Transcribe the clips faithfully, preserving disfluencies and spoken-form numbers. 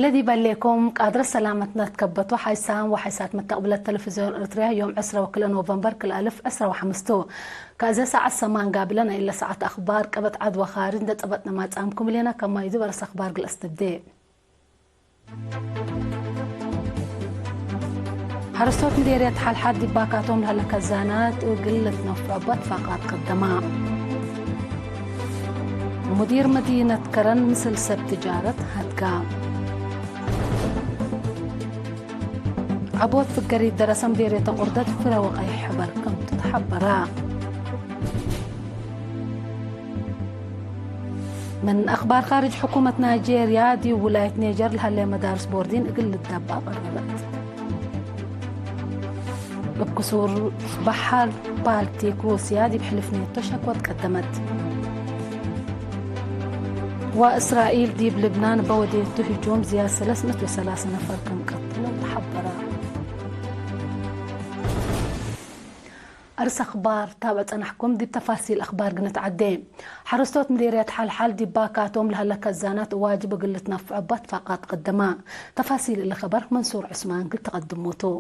ዲበ ሌኮም ቃድረት ሰላመትነ ትከበቱ ሓይሳም ወሓይሳት መተቅብለት ተለፍዝዮን ኤረትርያ፣ ዮም ዕስረ ወክልኤ ኖቨምበር ክልኤ አልፍ ዕስረ ወሐምስ ቱ። ከአዜ ሰዓት ሰማን ጋብለ ናይ እለ ሰዓት አክባር ቀበት ዐድ ወካሪ እንዴ ጸበጥነ ማጽአምኩም ህሌነ። ከማዩ ዲብ አርእስ አክባር እግል አስተብዴ። ሐረስቶት ምዴርየት ሐልሐል ዲብ ባካቶም ለህለ ከዛናት እግል ልትነፍዖ እበ ትፋቃት ቀደማ። ሙዲር መዲነት ከረን ምስል ሰብ ትጃረት ሀድጋ። ዐቦት ፍገሪት ደረሰ ምዴርየተ ቁርደት ፍረ ወቀይ ሕበር ክምቱ ተሐበራ። ምን አክባር ካርጅ፣ ሕኩመት ናይጄርያ ዲብ ውላየት ኔጀር ለሀሌ መዳርስ ቦርዲን እግል ልደባ ቀረረት። እብ ክሱር በሐር ባልቲክ ሩስያ ዲብ ሕልፍ ኔቶ ሸክወት ቀደመት። ወእስራኤል ዲብ ልብናን በወዴቱ ህጁም ዝያድ ሰለስ ምእት ወሰላሳ ነፈር ክም ቀትለው ተሐበረ። አርእስ አክባር ታብዕ ጸናሕኩም። ዲብ ተፋሲል አክባር ግንትዓዴ። ሐረስቶት ምዴርየት ሐልሐል ዲብ ባካቶም ለሀለ ከዛናት ዋጅብ እግል ልትነፍዖ እበ ትፋቃት ቀደማ። ተፋሲል እሊ ከበር መንሱር ዑስማን እግል ተቀድሙ ቱ።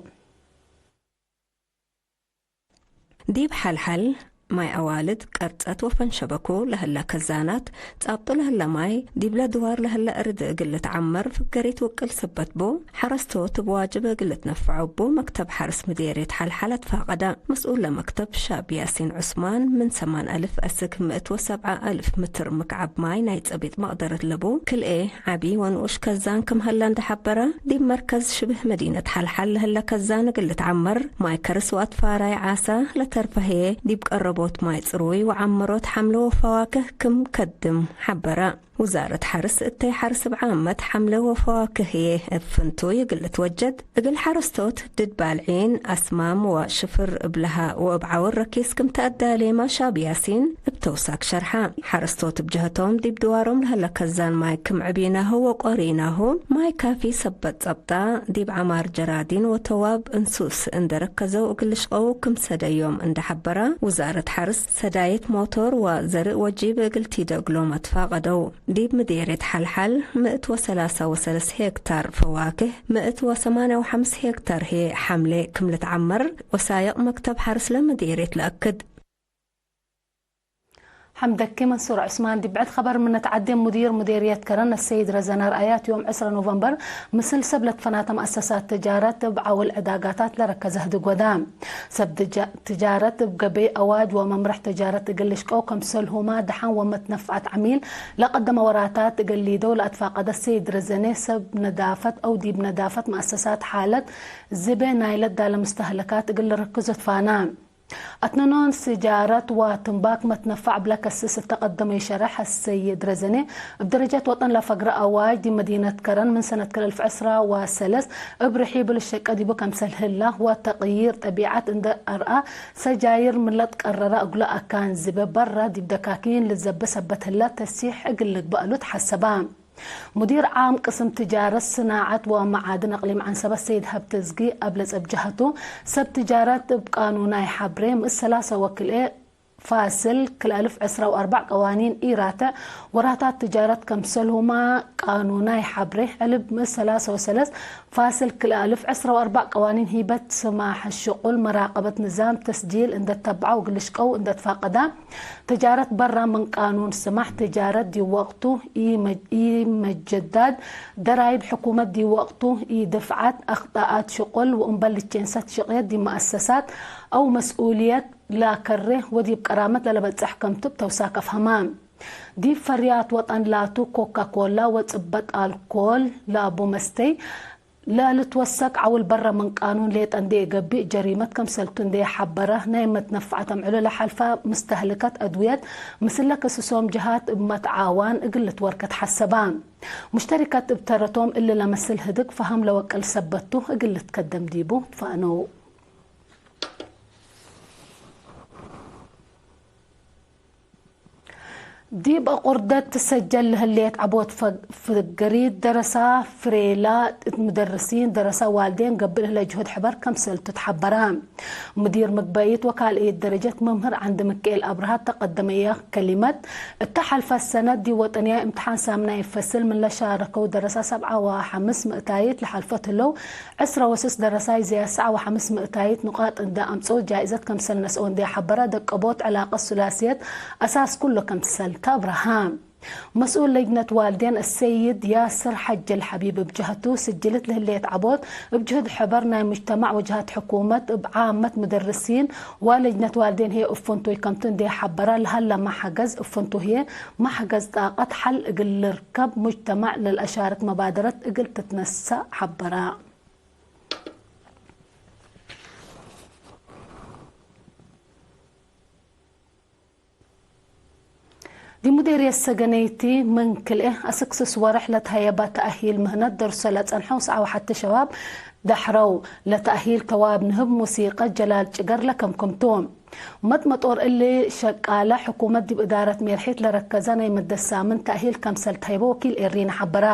ዲብ ሐልሐል ማይ አዋልድ፣ ቀርጸት ወፈንሸበኮ ለህለ ከዛናት፣ ጻብጡ ለህለ ማይ ዲብለ ድዋር ለህለ እርድ እግል ልትዐመር፣ ፍገሪት ውቅል ሰበት ቡ፣ ሐረስቶት እብ ዋጅብ እግል ልትነፈዖ እቡ መክተብ ሐርስ ምዴርየት ሐልሐል አትፋቀደ። መስኡል ለመክተብ ሻብ ያሲን ዑስማን፣ ምን ሰማን አልፍ አስክ ምእት ወሰብዓ አልፍ ምትር ምክዓብ ማይ ናይ ጸቢጥ መቅደረት ለቡ ክልኤ ዐቢ ወንኡሽ ከዛን ክም ሀለ እንዴ ሐበረ፣ ዲብ መርከዝ ሽብህ መዲነት ሐልሐል ለህለ ከዛን እግል ልትዐመር፣ ማይ ከርስ ወአትፋራይ ዓሰ ለተርፈ ህዬ፣ ዲብ ቀረቦት ማይ ጽሩይ ወዐመሮት ሐምለ ወፈዋክህ ክም ከድም ሐበረ። ውዛረት ሐርስ እተይ ሐርስ እብ ዓመት ሐምለ ወፈዋክህ ህዬ እብ ፍንቱይ እግል ልትወጀድ፣ እግል ሐረስቶት ድድ ባልዒን፣ አስማም ወሽፍር እብ ለሀ ወእብ ዐውር ረኪስ ክም ተአዳሌመ ሻብ ያሲን እብ ተውሳክ ሸርሐ። ሐረስቶት እብ ጀህቶም ዲብ ድዋሮም ለህለ ከዛን ማይ ክም ዕቢናሁ ወቆሪናሁ፣ ማይ ካፊ ሰበት ጸብጣ፣ ዲብ ዐማር ጀራዲን ወተዋብ እንሱስ እንዴ ረከዘው እግል ልሽቀው ክም ሰደዮም እንዴ ሐበረ፣ ውዛረት ሐርስ ሰዳይት ሞቶር ወዘርእ ወጂብ እግል ቲደ እግሎም አትፋቀደው። ዲብ ምዴርየት ሐልሐል ምእት ወሰላሳ ወሰለስ ሄክታር ፈዋክህ፣ ምእት ወሰማንያ ወሐምስ ሄክታር ህዬ ሐምሌ ክም ልትዐመር ወሳይቅ መክተብ ሐርስ ለምዴርየት ለአክድ። ሐምደኪ መንሱር ዑስማን። ዲብ ብዕድ ከበር ምን ነትዓዴ፣ ሙዲር ሙዴርየት ከረን አሰይድ ረዘነ አርአያት ዮም ዕስረ ኖቨምበር ምስል ሰብ ለትፈናተ መአሰሳት ትጃረት እብ ዐውል ዕዳጋታት ለረከዘ ህድግ ወዳ። ሰብ ትጃ-፣ ትጃረት እብ ገበይ አዋጅ ወመምረሕ ትጃረት እግል ልሽቀው ከምሰልሁመ ደሐን ወመትነፍዐት ዐሚል ለቀደመ ወራታት እግል ሊደው ለአትፋቀደ ሰይድ ረዘኔ፣ ሰብ ነዳፈት አው ዲብ ነዳፈት መአሰሳት ሓለት ዝቤ ናይለ ዳለ ምስተህለካት እግል ልርክዞ ትፋና። አትነኖን ስጃረት ወትንባክ መትነፈዕ እብለ ከስስ እተ ቀደመዩ ሸረሕ፣ አሰይድ ረዘኔ እብ ደረጀት ወጠን ለፈግረ አዋጅ ዲብ መዲነት ከረን ምን ሰነት ክልኤ አልፍ ዕስራ ወሰለስ እብ ርሒብ ልሸቀ ዲቡ ከምሰል ህላ ወተቅይር ጠቢዐት እንዴ አርአ፣ ሰጃይር ምን ለትቀረረ እግሉ አካን ዝቤ በረ ዲብ ደካኪን ልዘቤ ሰበት ህለ ተሲሕ እግል ልግበእ እሉ ተሐሰበ። ሙዲር ዓም ቅስም ትጃረት፣ ስናዐት ወመዓድን አቅሊም ዐንሰበት ሰይድ ሀብተዝጊ አብለጸ እብ ጀሀቱ፣ ሰብ ትጃረት እብ ቃኑናይ ሐብሬ ምእት ሰላሰ ወክልኤ ፋስል ክልኤ አልፍ ዕስራ ወአርበዕ ቀዋኒን ኢራትዕ ወራታት ትጃረት ከምሰልሁመ ቃኑናይ ሐብሬ ዕልብ ምእት ሰላሰ ወሰለስ ፋስል ክልኤ አልፍ ዕስራ ወአርበዕ ቀዋኒን ሂበት ስማሕ ሽቁል መራቀበት ንዛም ተስጂል እንዴ ተብዐው እግል ልሽቀው እንዴ ትፋቀዳ፣ ትጃረት በራ ምን ቃኑን ስማሕ ትጃረት ዲብ ወቅቱ ኢመ-፣ ኢመጀዳድ ደራይብ ሕኩመት ዲብ ወቅቱ ኢድፍዓት አክጣአት ሽቁል ወእምበል ልቼንሰት ሽቅየት ዲብ መአሰሳት አው መስኡልየት ለከሬ ወዲብ ቀራመት ለለበጽሕ ከምቱ እብ ተውሳክ አፍሀመ። ዲብ ፈርያት ወጠን ላቱ ኮካ ኮላ ወጽበጥ አልኮል ለአቡ መስተይ ለልትወሰክ ዐውል በረ ምን ቃኑን ሌጠ እንዴ ኢገብእ ጀሪመት ከምሰልቱ እንዴ ሐበረ፣ ናይ መትነፈዐት አምዕሉ ለሐልፈ ምስተህልከት አድውየት ምስለ ክስሶም ጀሃት እብ መትዓዋን እግል ልትወርከ ተሐሰበ። ሙሽተሪከት እብ ተረቶም እሊ ለመስል ህድግ ፈሀም ለወቅል ሰበት ቱ እግል ልትከደም ዲቡ ትፋነው። ዲብ አቁርደት ትሰጀል ለህሌት ዐቦት ፈ-፣ ፍግሪት ደረሳ ፍሬላ እት ምደርሲን ደረሳ ዋልዴን ገብእ ለህለ ጅሁድ ሕበር ከምሰልቱ ተሐበረ። ሙዲር ምግበይት ወካልእየት ደረጀት መምህር ዐንድ ምክኤል አብርሃ ተቀደመየ ከሊመት፣ እተ ሐልፈት ሰነት ዲብ ወጠንያይ እምትሓን ሳምናይ ፈስል ምን ለሻረከው ደረሳ ሰብዓ ወሐምስ ምእታይት ለሐልፈት ህለው፣ ዕስረ ወስስ ደረሳይ ዝያድ ሰዓ ወሐምስ ምእታይት ንቃጥ እንዴ አምጽኡ ጃኢዘት ከምሰል ነስአው እንዴ ሐበረ፣ ደቀቦት ዕላቀት ሱላስየት አሳስ ኩሉ ከምሰል ተአብረሀ። መስኡል ለጅነት ዋልዴን አሰይድ ያስር ሐጅ አልሐቢብ እብ ጀህቱ፣ ስጅልት ለህሌት ዐቦት እብ ጅሁድ ሕበር ናይ ሙጅተማዕ ወጀሃት ሕኩመት እብ ዓመት ምደርሲን ወለጅነት ዋልዴን ህዬ እብ ፍንቱይ ከምቱ እንዴ ሐበረ፣ ለሀለ መሐገዝ እብ ፍንቱ ህዬ መሐገዝ ጣቀት ሐል እግል ልርከብ ሙጅተማዕ ለልአሻርክ መባደረት እግል ትትነሰእ ሐበረ። ዲብ ሙዴርየት ሰገነይቲ ምን ክልኤ አስክ ስስ ወርሕ ለተሀየበ ተአሂል ምህነት ደርሶ ለጸንሐው ሰዓ ወሐቲ ሸባብ ደሐረው። ለተአሂል ተዋብ ንህብ ሙሲቀ ጀላል ጭገር ለከምክምቱ። መጥመጦር እሊ ሸቃለ ሕኩመት ዲብ እዳረት ሜርሒት ለረከዘ ናይ መደት ሳምን ተእሂል ከምሰል ተሀይቦ ወኪል ኤሪነ ሐበረ።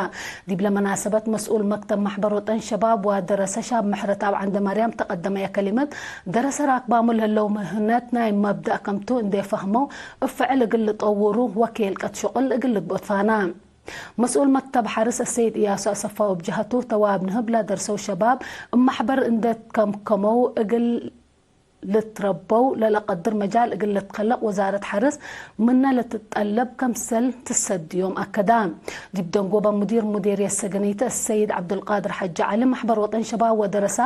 ዲብለ መናሰበት መስኡል መክተብ መሕበር ወጠን ሸባብ ወደረሰ ሻብ ምሕረት አብ ዐንደማርያም ተቀደመየ ከሊመት፣ ደረሰ ራክባሙ ለህለው ምህነት ናይ መብደእ ከምቱ እንዴ ፈህመው እብ ፍዕል እግል ልጠውሩ ወኬልቀት ሽቁል እግል ልግብኦ ትፋነ። መስኡል መክተብ ሐርስ አሰይድ እያሱ አሰፋው እብ ጀሀቱ፣ ተዋብ ንህብ ለደርሰው ሸባብ እብ መሕበር እንዴ ትከምከመው እግል ልትረበው ለለቀድር መጃል እግል ልትከለቅ ወዛረት ሐርስ ምነ ለትጠለብ ከምሰል ትሰድዮም አከደ። ዲብ ደንጎበ ሙዲር ሙዴርየት ሰገነይቲ አሰይድ ዐብዱልቃድር ሐጂ ዐሊ፣ መሕበር ወጠን ሸባብ ወደረሳ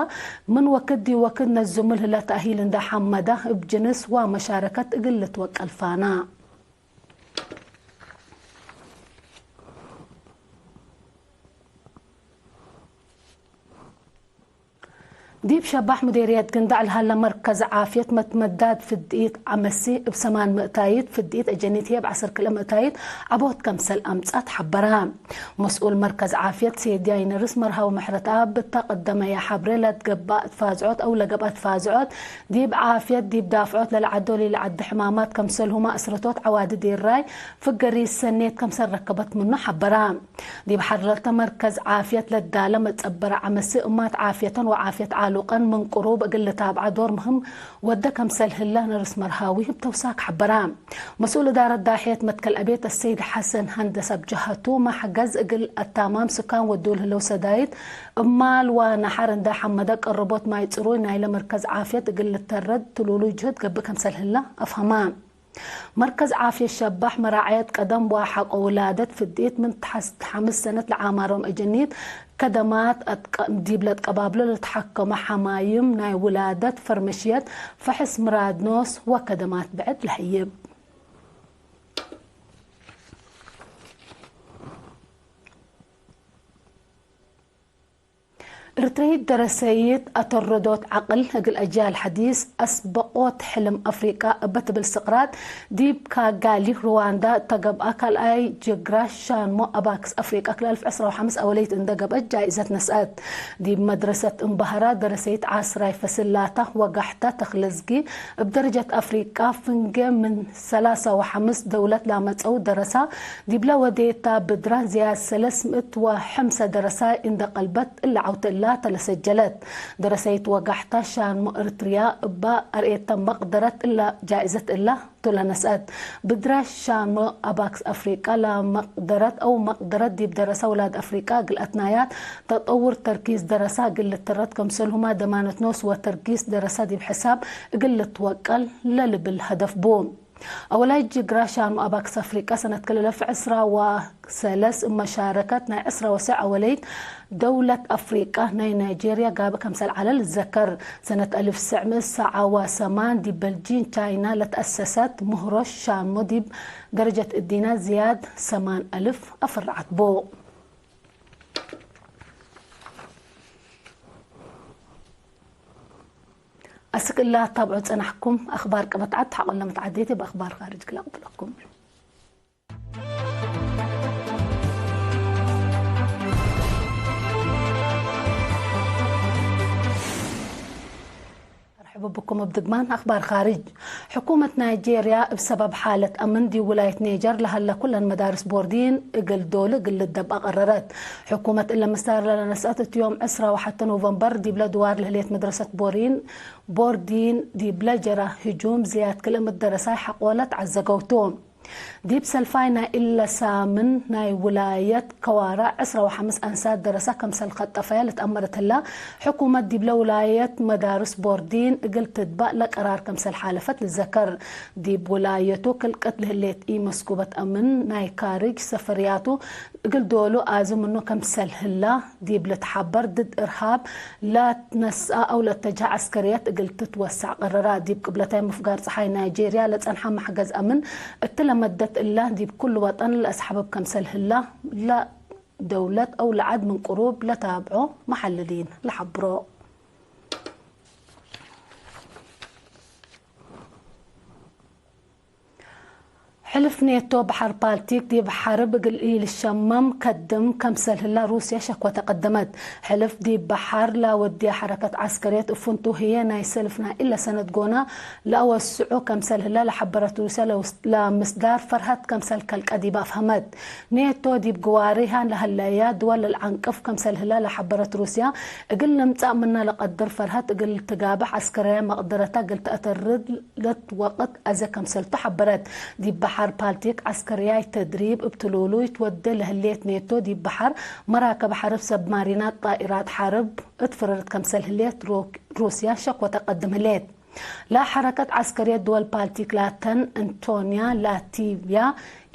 ምን ወክድ ዲብ ወክድ ነዝሙ ለህለ ተእሂል እንዴ ሐመደ፣ እብ ጅንስ ወመሻረከት እግል ልትወቀል ፋነ። ዲብ ሸባሕ ሙዴርየት ግንዳዕ ለሀለ መርከዝ ዓፍየት መትመዳድ ፍድኢት ዐመሲ እብ ሰማን ምእታይት፣ ፍድኢት አጀኒት ህዬ እብ ዐስር ክልኤ ምእታይት ዐቦት ከምሰል አምጽአት ሐበረ። መስኡል መርከዝ ዓፍየት ሴድያይ ነርስ መርሃዊ ምሕረተአብ እተ ቀደመየ ሐብሬ፣ ለትገብአ ትፋዝዖት አው ለገብአ ትፋዝዖት ዲብ ዓፍየት ዲብ ዳፍዖት ለለዐዶ ለኢለዐዶ ሕማማት ከምሰልሁመ አስረቶት ዐዋዲ ዴራይ ፍገሪት ሰኔት ከምሰል ረከበት ምኑ ሐበረ። ዲብ ሐርለተ መርከዝ ዓፍየት ለዳለ መጸበረ ዐመሲ እማት ዓፍየተን ወዓፍየት ዓሉቀን ምን ቅሩብ እግል ልታብዐ ዶር ምህም ወደ ከምሰል ህለ ነርስ መርሃዊ እብ ተውሳክ ሐበረ። መስኡል እዳረት ዳሕየት መትከል አቤት አሰይድ ሐሰን ሀንደስ እብ ጀሀቱ፣ መሕገዝ እግል አታማም ስካን ወዱ ለህለው ሰዳይት እብ ማል ወነሐር እንዴ ሐመደ፣ ቀረቦት ማይ ጽሩይ ናይለ መርከዝ ዓፍየት እግል ልተረድ ትሉሉይ ጅሁድ ገብእ ከምሰል ህለ አፍሀመ። መርከዝ ዓፍየት ሸባሕ መራዐየት ቀደም ወሐቆ ውላደት ፍድኢት ምን ተሐት ሐምስ ሰነት ለዓማሮም አጀኒት ከደማት አትቀ-፣ ዲብ ለትቀባብሎ ለተሐከመ ሐማይም ናይ ውላደት ፈርመሽየት ፈሕስ ምራድ ኖስ ወከደማት ብዕድ ለህይብ። እርትርይት ደረሰይት አተረዶት ዐቅል እግል አጅያል ሐዲስ አስበቆት ሕልም አፍሪቃ እበ ትብል ስቅራት፣ ዲብ ካጋሊ ሩዋንዳ እተ ገብአ ካልኣይ ጅግራ ሻንሞ አባክስ አፍሪቃ ክልኤ አልፍ ዕስራ ወሐምስ አወለይት እንደ ገብአት ጃይዘት ነስአት። ዲብ መድረሰት እምበህራ ደረሰይት ዓስራይ ፈስል ላታ ወጋሕታ ተክለዝጊ እብ ደረጀት አፍሪቃ ፍንጌ ምን ሰላሳ ወሐምስ ደውለት ላመጸው ደረሳ ዲብለ ወዴታ ብድራን ዝያድ ሰለስ ምእት ወሐምሰ ደረሳይ እንደ ቀልበት እለ ዐውት እላ ተለሰጀለት። ደረሰይት ወጋሕታ ሻንሞ እርትርያ እባ አርኤተ መቅደረት እላ ጃኢዘት እላ ቱ ለነስአት። ብድራን ሻንሞ አባክስ አፍሪቃ ለመቅደረት አው መቅደረት ዲብ ደረሳ ውላድ አፍሪቃ እግል አትናያት ተጠውር ተርኪዝ ደረሳ እግል ልትረት ከምሰልሁማ ደማነት ኖስ ወተርኪዝ ደረሳ ዲብ ሕሳብ እግል ልትወቀል ለልብል ሀደፍ ቡ። አወላይ ጅግራ ሻኑ አባክስ አፍሪቃ ሰነት ክልኤ አልፍ ዕስራ ወሰለስ እብ መሻረከት ናይ ዕስራ ወሰዕ አወለይት ደውለት አፍሪቃ ናይ ናይጄርያ ጋብእ ከምሰል ዐለ ልትዘከር። ሰነት አልፍ ሰዕ ምእት ሰዓ ወሰማን ዲብ በልጂን ቻይና ለተአሰሰት ምህሮ ሻኑ ዲብ ደረጀት እዲና ዝያድ ሰማን አልፍ አፍርዐት ቡ። አስክ እላ ታብዑ ጸናሕኩም። አክባር ቀበት ዐድ ሐቆለ መትዓዴቴ በአክባር ካርጅ ክል አቅብለኩም። ብኩም እብ ድግማን አክባር ካርጅ። ሕኩመት ናይጄርያ እብ ሰበብ ሓለት አምን ዲብ ውላየት ኔጀር ለሀለ ኩለን መዳርስ ቦርዲን እግል ዶል እግል ልደብ አቀረረት። ሕኩመት እለ ምስዳር ለነስአት እት ዮም ዕስራ ወሐተ ኖቨምበር ዲብለ ድዋር ለህሌት መድረሰት ቦሪን፣ ቦርዲን ዲብለ ጀራ ህጁም ዝያድ ክልኤ ምእት ደረሳይ ሐቆለት ዐዘገውቱ። ዲብ ሰልፋይ ናይ እለ ሳምን ናይ ውላየት ከዋራ ዕስራ ወሐምስ አንሳት ደረሳ ከምሰል ከጠፈያ ልትአመር እትላ፣ ሕኩመት ዲብለ ውላየት መዳርስ ቦርዲን እግል ትትባእ ለቀራር ከምሰል ሓለፈት ልዘከር። ዲብ ውላየቱ ክልቀት ለህሌት ኢመስኩበት አምን ናይ ካርጅ ሰፈርያቱ እግል ዶሉ አዙ ምኑ ከምሰል ህላ፣ ዲብ ልትሐበር ድድ እርሃብ ለትነስአ አው ለተጅሀ ዐስከርየት እግል ትትወሰዕ ቀረራ። ዲብ ቅብለታይ ምፍጋር ጸሓይ ናይጄርያ ለጸንሐ መሕገዝ አምን እት ለመደት እለ፣ ዲብ ኩሉ ወጠን ለአስሐብብ ከምሰል ህላ ለደውለት አው ለዐድ ምን ቅሩብ ለታብዖ መሐልሊን ለሐብሮ። ሕልፍ ኔቶ በሐር ባልቲክ ዲብ ሐርብ እግል ኢልሸመም ከድም ከምሰል ህላ ሩስየ ሸክወተ ቀደመት። ሕልፍ ዲብ በሐር ለወድየ ሐረከት ዐስከርየት እብ ፍንቱ ህዬ ናይ ሰልፍ ናይ እለ ሰነት ጎና ለአወስዑ ከምሰል ህላ ለሐበረት ሩስየ ለውስ-፣ ለምስዳር ፈርሀት ከምሰል ከልቀ ዲበ አፍሀመት። ኔቶ ዲብ ግዋሬሃ ለሀለያ ድወል ለልዐንቅፍ ከምሰል ህላ ለሐበረት ሩስየ፣ እግል ንምጻእ ምና ለቀድር ፈርሀት እግል ትጋብሕ ዐስከርያይ መቅደረታ እግል ተአተርድ ለትወቅት አዜ ከምሰልቱ ሐበረት። ዲብ በሐር ባልቲክ ዐስከርያይ ተድሪብ እብ ትሉሉይ ትወዴ ለህሌት ኔቶ፣ ዲብ በሐር መራከብ ሐርብ፣ ሰብማሪናት፣ ጣኢራት ሐርብ እት ፍረርት ከምሰል ህሌት ሮ-፣ ሩስያ ሸክወተ ቀድም ህሌት። ለሐረከት ዐስከርየት ድወል ባልቲክ ላተን፣ እንቶንያ ላቲቭያ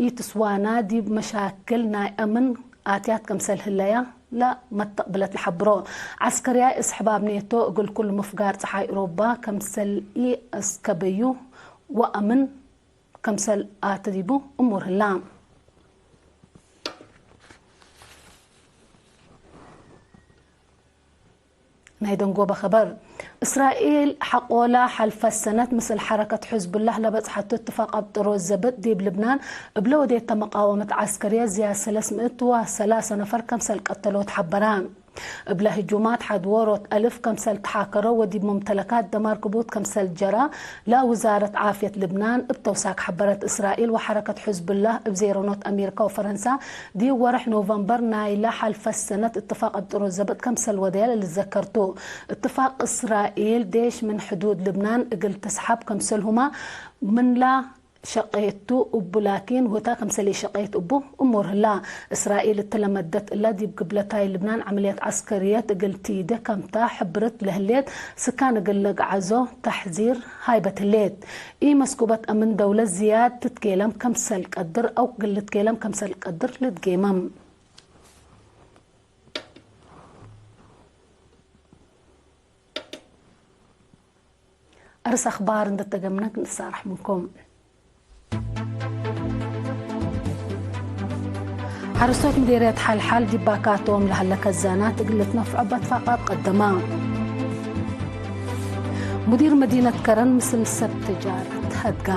ኢትስዋና ዲብ መሻክል ናይ አምን አትያት ከምሰል ህለያ ለመተቅብለት ለሐብሮ። ዐስከርያይ እስሕባብ ኔቶ እግል ኩሉ ምፍጋር ጸሓይ እሮባ ከምሰል ኢአስከበዩ ወአምን ከምሰል አተ ዲቡ እሙር ህላ። ናይ ደንጎበ ኸበር። እስራኤል ሐቆላ ሐልፈት ሰነት ምስል ሐረከት ሕዝቡላህ ለበጽሐቱ እትፋቅ አብጥሮት ዘብጥ ዲብ ልብናን እብለ ወዴተ መቃወመት ዐስከርየት ዝያድ ሰለስ ምእት ወሰላሰ ነፈር ከምሰል ቀተሎ ተሐበረ። እብለ ህጁማት ሐድ ዎሮት አልፍ ከምሰል ተሓከሮ ወዲብ ሙምተለካት ደማር ክቡድ ከምሰል ጀራ ለውዛረት ዓፍየት ልብናን እብ ተውሳክ ሐበረት። እስራኤል ወሐረከት ሕዝቡላህ እብ ዜረኖት አሜሪካ ወፈረንሳ ዲብ ወርሕ ኖቨምበር ናይለ ሐልፈት ሰነት እትፋቅ አብጥሮት ዘብጥ ከምሰል ወደየ ለልዘከር ቱ። እትፋቅ እስራኤል ዴሽ ምን ሕዱድ ልብናን እግል ትስሐብ ከምሰልሁመ ምንላ ሸቄቱ እቡ ላኪን ሁታ ከምሰል ኢሸቄት እቡ እሙር ህላ። እስራኤል እትለ መደት እለ ዲብ ግብለታይ ልብናን ዐመልያት ዐስከርየት እግል ቲዴ ከምታ ሕብርት ለህሌት ስካን እግል ለግዓዞ ተሕዚር ሃይበት ህሌት። ኢመስኩበት አምን ደውለት ዝያድ ትትኬለም ከምሰል ቀድር አው እግል ልትኬለም ከምሰል ቀድር ልትጌመም። አርስ አኽባር እንዴ ተገምነ ክንሳረሕ ምንኩም። ሐረስቶት ምዴርየት ሐልሐል ዲብ ባካቶም ለሀለ ከዛናት እግል ልትነፍዖ በትፋቃት ቀደማ። ሙዲር መዲነት ከረን ምስል ሰብ ተጃር ተሀድጋ።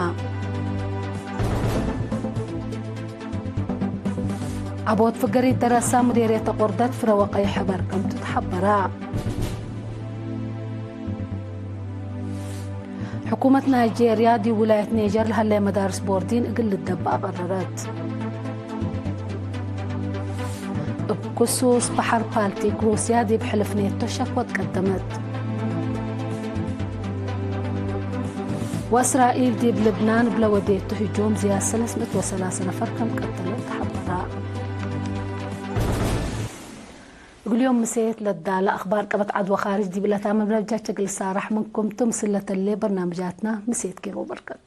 ዐቦት ፍገሪት ደረሳ ምዴርየት ተቆርደት ፍረ ወቀይ ሕበር ከምቱ ተሐበራ። ሕኩመት ናይጄርያ ዲብ ውላየት ኔጀር ለሀለየ መዳርስ ቦርዲን እግል ልደበእ አቀረረት። እብ ክሱስ በሐር ባልቲክ ሩስያ ዲብ ሕልፍ ኔቶ ሸክወት ቀደመት። ወእስራኤል ዲብ ልብናን እብለ ወዴቱ ህጁም ዝያድ ሰለስ ምእት ወሰላሰ ነፈር ከም ቀተለት ተሐበራ። እግል ዮም ምሴት ለዳለ አኽባር ቀበት ዐድ ወኻርጅ ዲብ ለታምም ለብጃቸ እግል ሳራሕ ምንኩም ቱ። ምስል ለተሌ በርናምጃትና ምሴት ኬሮ በርከት።